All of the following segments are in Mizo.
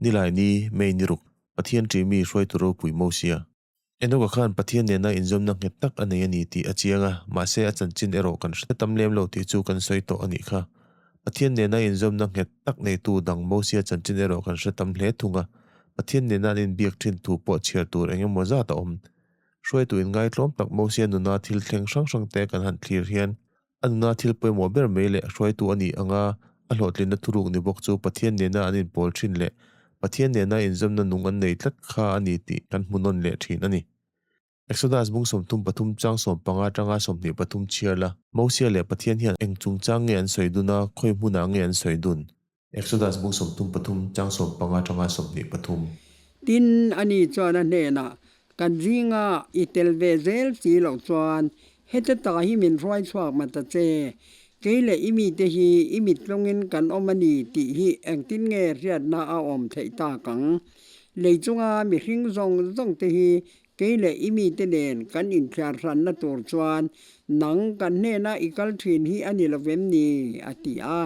Nilai ni, May ni ruk, Pathian ṭih mi hruaitu ropui Mosia. Enoka khan Pathian nena inzawmna nghet tak a nei a ni tih a chiang a, mahse a chanchin erawh kan hre tam lem lo tih chu kan sawi tawh a nih kha. Pathian nena inzawmna nghet tak neitu dang Mosia chanchin erawh kan hre tam hle thung a, Pathian nena an inbiak ṭhin thu pawh chhiar tur eng emaw zat a awm. Hruaitu inngaitlawm tak Mosia nuna thil thleng hrang hrangte kan han thlir hian A nuna thil pawimawh ber mai leh hruaitu a nih anga a hlawhtlinna thuruk ni bawk chu Pathian nena an inpawl thin leh Pathian nena inzawmna nung an nei tlat kha a ni tih kan hmu nawn leh thin a ni. Exodus bung 33 chang 15 atanga 23 chhiar la. Mosia leh Pathian hian eng chungchang nge an sawi dun a, khawi hmunah nge an sawi dun? Exodus bung 33 chang 15 atanga 23. Tin, ani chuan a hnenah, Kan zinga i tel ve zel si loh chuan heta ta hi min hruai chhuak ma ta che. Kei leh i mite hi i mittlungin kan awm a ni tih hi engtin nge hriatna a awm theih tak ang? Lei chunga mihring zawng zawng te hi kei leh i mite nen kan inthiar hranna tur chuan nang kan hnena i kal thin hi a ni lo vem ni? a ti a.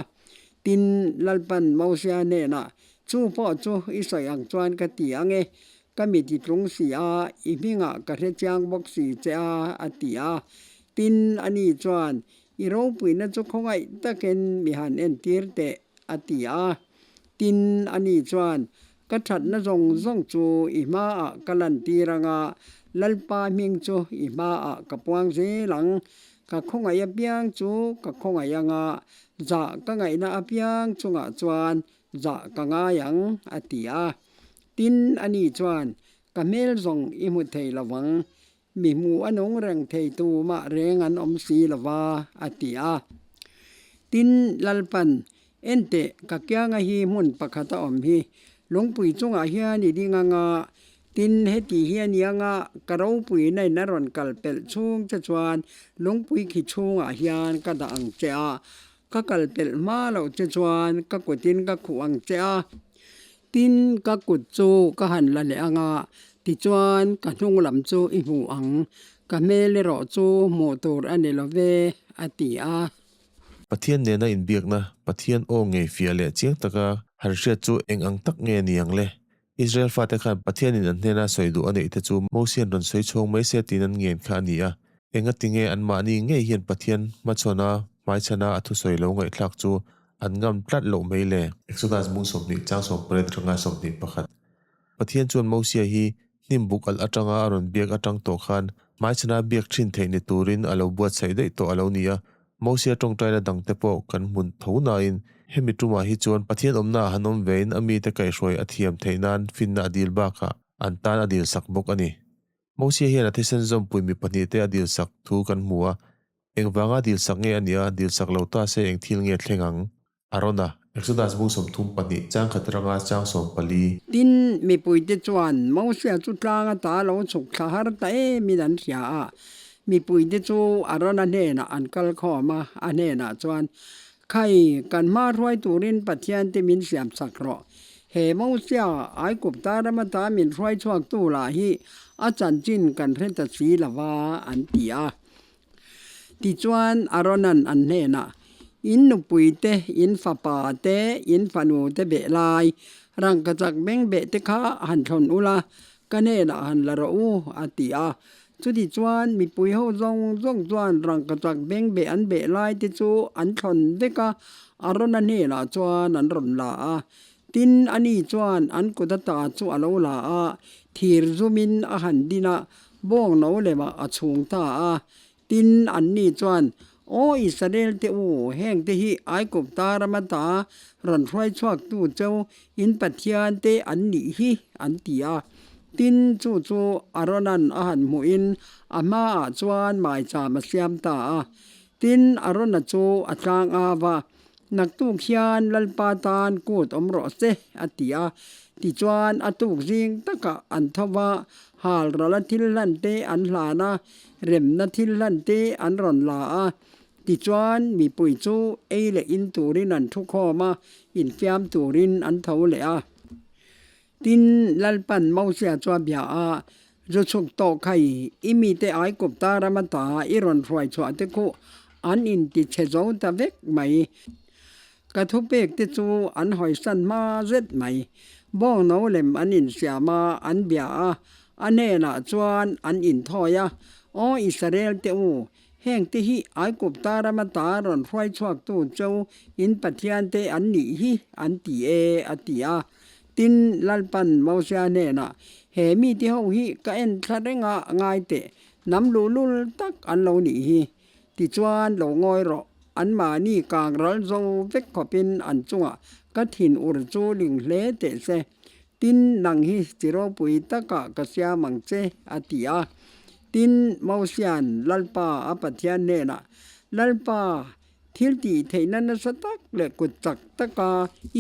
Tin, Lalpan Mosia hnenah, Chu pawh chu i sawi ang chuan ka ti ang e, Ka mi ti tlung si a, i hmingah ka hre chiang bawk si che a, a ti a. Tin, ani chuan, I ropuina chu khawngaih takin mi han entir teh, a ti a. Tin, ani chuan, Ka thatna zawng zawng chu i hmaah ka lantir ang a, Lalpa hming chu i hmaah ka puang zel ang. Ka khawngaih apiang chu ka khawngaih ang a, zah ka ngaihna apiang chungah chuan Zah ka ngai ang, a ti a. Tin, ani chuan, Ka hmel zawng i hmu thei lo vang, mi hmu a nung reng thei tu mah reng an awm si lo va, a ti a. Tin, Lalpan, Enteh, ka kianga hi hmun pakhat a awm hi, lungpui chungah hian i ding ang a, tin, heti hi a ni ang a, ka ropui na in a rawn kal pelh chhung che chuan lungpui khi chhungah hian ka dah ang che a, Ka kal pelh hma loh che chuan ka kutin ka khuh ang che a, tin ka kut chu ka han la leh ang a, tichuan ka hnung lam chu i hmu ang, ka hmel erawh chu hmuh tur a ni lo ve, a ti a. Pathian nena inbiakna, Pathian aw ngei fiah leh chiang taka han hriat chu eng ang tak nge ni ang le? Israel fate khan Pathianin an hnena sawi duh a neih te chu Mosian rawn sawi chhawng mai se tiin an ngen kha a ni a. Engati nge anmahni ngei hian Pathian hmachhawn a, hmaichhan a a thusawi lo ngaihthlak chu an ngam tlat loh mai le? Exodus bung 20 chang 18 atanga 21. Pathian chuan Mosia hi hnim buk alh atanga a rawn biak atang tawh khan hmaichhana biak thin theih ni turin a lo buatsaih daih tawh a lo ni a. Mosia tawngtaina dangte pawh kan hmun tho nain hemi tumah hi chuan Pathian awmnaah han awm vein a mite kaihhruai a thiam theih nan finna a dil bakah an tan a dil sak bawk a ni. Mosia hian a thisen zawmpui mi pahnihte a dil sak thu kan hmu a, engvanga dil sak nge a nih a, dil sak lo ta se eng thil nge thleng ang? Arona, Exodus bung 32, chang khat ranga chang 14. Tin, mipuite chuan Mosia chu tlang ata lo chhuk thla har ta emin an hria a. Mipuite chu Arona hnenah an kal khawm a, a hnenah chuan, Khai, kan hma hruai turin Pathian te min siam sak rawh. He Mosia, Aigupta ram ata min hruai chhuaktu lah hi a chanchin kan hre ta si lo va, an ti a. Tichuan, Arona'n an hnenah, In nupui te, in fapa te, in fanu te beh lai, rangkachak beng beh te kha han thlawn ula, ka hnenah han la rawh u, a ti a. Chutichuan, mipui ho zawng zawng chuan rangkachak beng beh an beh lai te chu an thlawn vek a, Arona hnenah chuan an rawn la a. Tin, ani chuan an kut ata chu a lo la a, thir zumin a han din a, Bawng no lemah a chhung ta a. Tin, anni chuan, Aw Israel te u, heng te hi Aigupta rama ta rawn hruai chhuaktu cheu in Pathian te an nih hi, an ti a. Tin, chu chu Arona'n a han hmuhin a hmaah chuan maicham a siam ta a. Tin, Arona chu a tlang av a, Naktuk hian Lalpa tan kut awm rawh se, a ti a. Tichuan, a tuk zing takah an tho va, hal ral a thil hlan te an hlan a, remna thil hlan te an rawn la a. Tichuan, mipui chu ei leh in turin an thu khawm a, infiam turin an tho leh a. Tin, Lalpan Mosia chu a bia a, Zu chhuk tawh khai, i mite Aigupta rama ta i rawn hruai chhuah te khuh an inti chhe zo ta vek mai. Ka thupek te chu an hawisan hma zet mai. Bawng no lem an insiam a, an bia a, a hnenah chuan an inthawi a, Aw Israel te u, heng te hi Aigupta rama ta rawn hruai chhuaktu cheu in Pathian te an nih hi, an ti e, a ti a. Tin, Lalpan Mosia hnenah, He mite ho hi ka en thla reng a, ngai teh, hnam luhlul tak an lo nih hi. Tichuan, lo ngawi rawh, anmahni kang ral zo vek khawpin an chungah ka thin ur chu ling hle teh se. Tin, nang hi chi ropui takah ka siam ang che, a ti a. Tin, Mosia'n Lalpa a Pathian hnenah, Lalpa, thil tih theihna nasa tak leh kut chak taka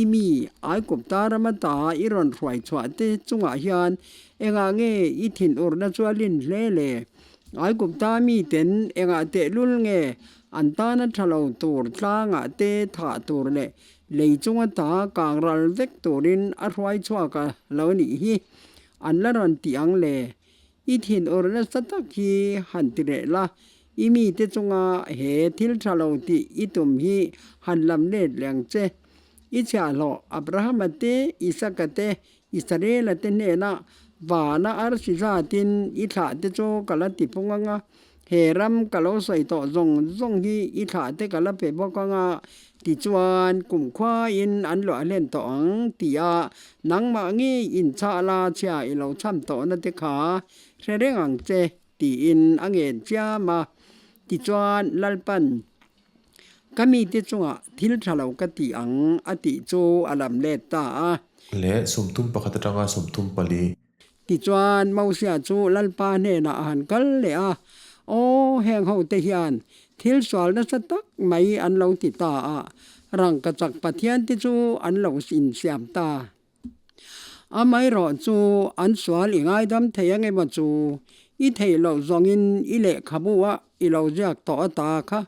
i mi Aigupta rama ta i rawn hruai chhuah te chungah hian engah nge i thinurna chu a lin hle le? Aigupta miten engah tehlul nge an tana tha lo tur tlangah te thah tur leh lei chunga ta kang ral vek turin a hruai chhuak a lo nih hi an la rawn tih ang le? I thinur nasa tak hi han ti reh la, i mite chunga he thil tha lo tih i tum hi han lam let leh ang che. I chhiahhlawh Abrahama te, Isaka te, Israela te hnenah vana arsi zatin i thlah te chu ka la ti pung ang a, he ram ka lo sawi tawh zawng zawng hi i thlah te ka la pe bawk ang a, tichuan kumkhuain an luah hlen tawh ang tia nangmah ngei inchah la chhia i lo cham tawhna te kha hre reng ang che tiin a ngen chiam a. Tichuan Lalpan Ka mite chungah thil tha lo ka ti ang a tih chu a lam let ta a. Leh 31 atanga 34. Tichuan Mosia chu Lalpa hnenah a han kal leh a, Aw, heng hote hian thil sual nasa tak mai an lo ti ta a, rangkachak pathiante chu an lo insiam ta. Amaherawh chu an sual i ngaidam thei ang emaw chu i theih loh zawngin i lehkhabu a i lo ziak tawh ata kha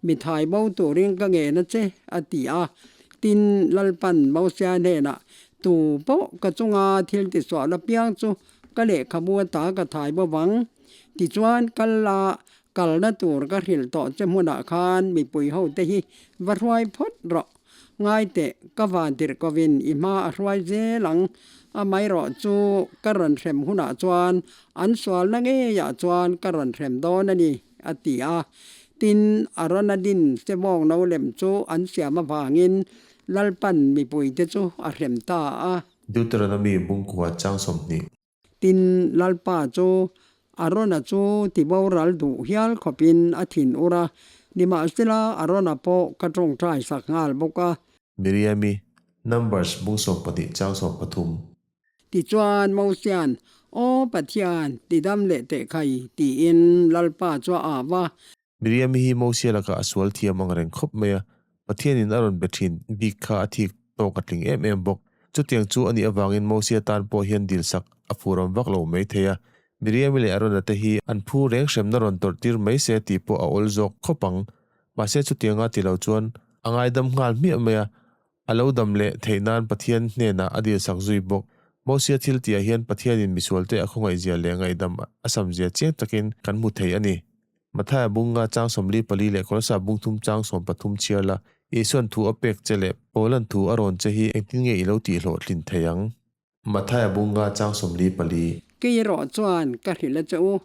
mi thai bo turin ka ngen a che, a ti a. Tin, Lalpan Mosia hnenah, Tu pawh ka chunga thil tisual apiang chu ka lehkhabu ata ka thai bo vang. Tichuan, kal la, kalna tur ka hrilh tawh che hmunah khan mipui hote hi va hruai phawt rawh. Ngai teh, ka van tirh kovin i hma a hruai zel ang. Amaherawh chu ka rawn hrem hunah chuan an sualna ngeiah chuan ka rawn hrem dawn a ni, a ti a. Tin, Arona din Sebawng no lem chu an siam avangin Lalpan mipuite chu a hrem ta a. Deuteronomy bungkua chang 20. Tin, Lalpa chu Arona chu tiboral duh hial khawpin a thin ur a, nimahsela Arona pawh ka tawngtai sak nghal bawk a. Miriami, Numbers bung 12 chang 13. Tichuan Mosia'n, Aw Pathian, tidam leh teh khai, tiin Lalpa chu a au a. Miriami hi Mosia lakah a sual thiam ang reng khawp mai a, Pathianin a rawn be thin bik kha a thik tawk a tling em em bawk. Chutiang chu a nih avangin Mosia tan pawh hian dilsak a phurawm vak lo mai thei a, Miriami leh Arona te hi an phu reng hremna rawn tawrh tir mai se tih pawh a awl zawk khawp ang. Mahse chutianga ti lo chuan a ngaidam nghal hmiah mai a, A lo dam leh theih nan Pathian hnenah a dilsak zui bawk. Mosia thil tihah hian Pathianin misualte a khawngaihzia leh ngaihdam a samzia chiang takin kan hmu thei a ni. Mathaia bunga chang 44 leh Kolosa bung thum chang 13 chhiar la, Isua'n thu a pek che leh Paula'n thu a rawn che hi engtin nge i lo tihhlawhtlin thei ang? Mathaia bunga chang 44. Kei erawh chuan ka hrilh a che u,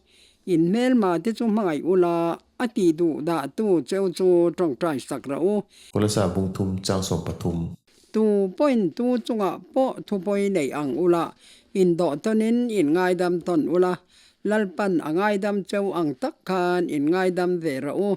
in hmelma te chu hmangaih ula, a tih duh dah tu cheu chu tawngtai sak rawh u. Kolasa bung thum chang 13. Tu pawhin tu chungah pawh thupawi neih ang ula, indawh tawnin in ngaidam tawn ula, Lalpan a ngaidam cheu ang tak khan in ngaidam ve rawh u.